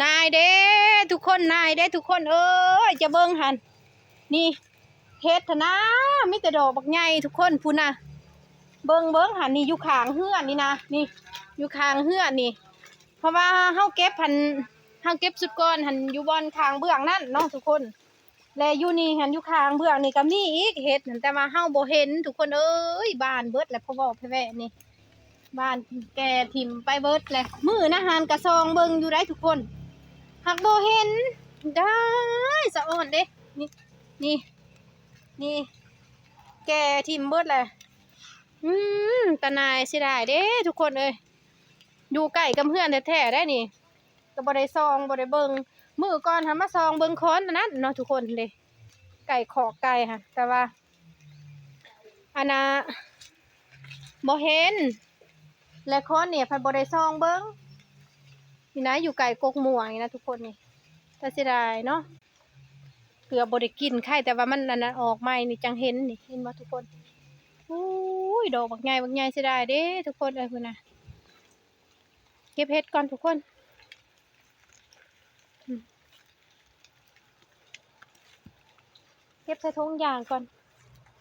ນາຍເດ້ທຸກຄົນ ນາຍເດ້ທຸກຄົນເອີຍ ຈະເບິ່ງຫັ້ນ ນີ້ເຫັດຫັ້ນນາ ມີແຕ່ດອກບັກໃຫຍ່ທຸກຄົນ ພຸ້ນນະ ເບິ່ງ ເບິ່ງຫັ້ນ ນີ້ຢູ່ຂ້າງເຮືອນນີ້ນະ ນີ້ຢູ່ຂ້າງເຮືອນນີ້ ເພາະວ່າເຮົາເກັບຫັ້ນ ເຮົາເກັບຊຸດກ່ອນຫັ້ນ ຢູ່ບ່ອນຂ້າງເບື້ອງນັ້ນເນາະທຸກຄົນ. ແລະຢູ່ນີ້ຫັ້ນ ຢູ່ຂ້າງເບື້ອງນີ້ກໍມີອີກເຫັດຫັ້ນ ແຕ່ວ່າເຮົາບໍ່ເຫັນທຸກຄົນເອີຍ ບານເບິດແລ້ວ ເພາະເວົ້າແພະແວະນີ້ ບານແກ່ຖິ້ມໄປເບິດແລ້ວ. ມື້ນະຫັ້ນກໍສ່ອງເບິ່ງຢູ່ໄດ໋ທຸກຄົນ ຫາກບໍ່ເຫັນ ໄດ້ສະອອນເດ້ ນີ້ ນີ້ ນີ້ ແກ່ຖິ້ມເບິດແລ້ວ. ອືມ ຕາໜ່າຍ ເສຍດາຍເດ້ທຸກຄົນເອີຍ ຢູ່ໃກ້ກັບເຮືອນແທ້ໆໄດ໋ນີ້. ກໍບໍ່ໄດ້ສ່ອງ ບໍ່ໄດ້ເບິ່ງ ມື້ກ່ອນຫັ້ນມາສ່ອງເບິ່ງຄອນອັນນັ້ນເນາະທຸກຄົນເດ້ ໄກ່ຄອກໄກ່ຫັ້ນ ແຕ່ວ່າ ອັນນ່າ ບໍ່ເຫັນ ແລະຄອນນີ້ພັດບໍ່ໄດ້ສ່ອງເບິ່ງ ນີ້ນະ ຢູ່ໃກ້ກົກມ່ວງນີ້ນະທຸກຄົນນີ້ ແຕ່ເສຍດາຍເນາະ ເກືອບບໍ່ໄດ້ກິນ ໄຄແຕ່ວ່າມັນອັນນັ້ນອອກໃໝ່ນີ້ຈັ່ງເຫັນນີ້ ເຫັນບໍ່ທຸກຄົນ? ໂອ້ຍ ດອກບັກໃຫຍ່ ບັກໃຫຍ່ ເສຍດາຍເດ້ທຸກຄົນເອີຍ ພຸ້ນນະ. ເກັບເຫັດກ່ອນທຸກຄົນ ອືມ ເກັບໃສ່ຖົງຢາງກ່ອນ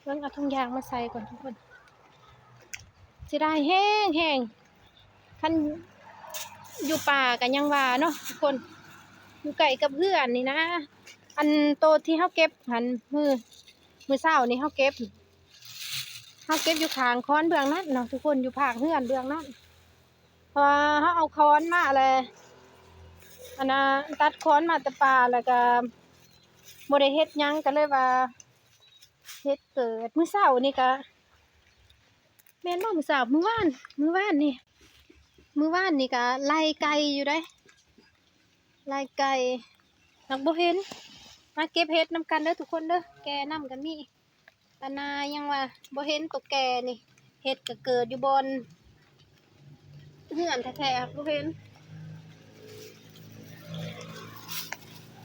ເບິ່ງເອົາຖົງຢາງມາໃສ່ກ່ອນທຸກຄົນ ເສຍດາຍແຮງໆ ຄັນຢູ່ປ່າກໍຍັງວ່າເນາະທຸກຄົນ ຢູ່ໃກ້ກັບເຮືອນນີ້ນະ ອັນໂຕທີ່ເຮົາເກັບຫັ້ນ ມື້ ມື້ເຊົ້ານີ້ເຮົາເກັບ ເຮົາເກັບຢູ່ຂ້າງຄອນເບື້ອງນັ້ນເນາະທຸກຄົນ ຢູ່ພາກເຮືອນເບື້ອງນັ້ນ ເພາະວ່າເຮົາເອົາຄອນມາແລ້ວ ອັນນ່າ ຕັດຄອນມາແຕ່ປ່າ ແລ້ວກໍບໍ່ໄດ້ເຮັດຫຍັງ ກໍເລີຍວ່າເຫັດເກີດ. ມື້ເຊົ້ານີ້ກໍ ແມ່ນບໍ່? ມື້ເຊົ້າ ມື້ວານ ມື້ວານນີ້ ມື້ວານນີ້ກໍໄລ່ໄກ່ຢູ່ເດ້ ໄລ່ໄກ່ ຫາກບໍ່ເຫັນ. ມາເກັບເຫັດນຳກັນເດີທຸກຄົນເດີ ແກ່ນຳກໍມີ. ອັນນ່າ ຍັງວ່າບໍ່ເຫັນໂຕແກ່ນີ້ ເຫັດກໍເກີດຢູ່ບ່ອນເຮືອນແທ້ໆ ບໍ່ເຫັນ.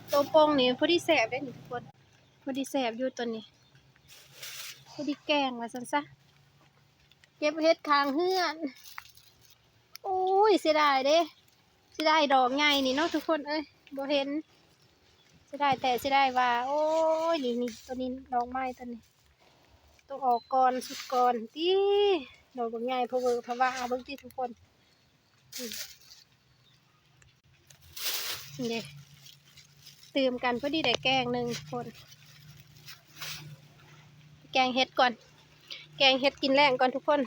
ໂຕປ່ອງນີ້ພໍດີແຊບເດ້ນີ້ທຸກຄົນ ພໍດີແຊບຢູ່ໂຕນີ້ ພໍດີແກງວ່າຊັ້ນຊະ. ເກັບເຫັດຂ້າງເຮືອນ ໂອ້ຍ ເສຍດາຍເດ້ ເສຍດາຍດອກໃຫຍ່ນີ້ເນາະທຸກຄົນເອີຍ ບໍ່ເຫັນ ເສຍດາຍແທ້ ເສຍດາຍວ່າ ໂອ້ຍ ນີ້ ນີ້ ໂຕນີ້ດອກໃໝ່ໂຕນີ້ ຕ້ອງອອກກ່ອນ ສຸດກ່ອນຕິ ດອກບັກໃຫຍ່ເພີເວີພະວາ ເບິ່ງຕິທຸກຄົນ ອືມ ນີ້ເດ້ ຕື່ມກັນ ພໍດີໄດ້ແກງໜຶ່ງທຸກຄົນ ແກງເຫັດກ່ອນ ແກງເຫັດກິນແລງກ່ອນທຸກຄົນ.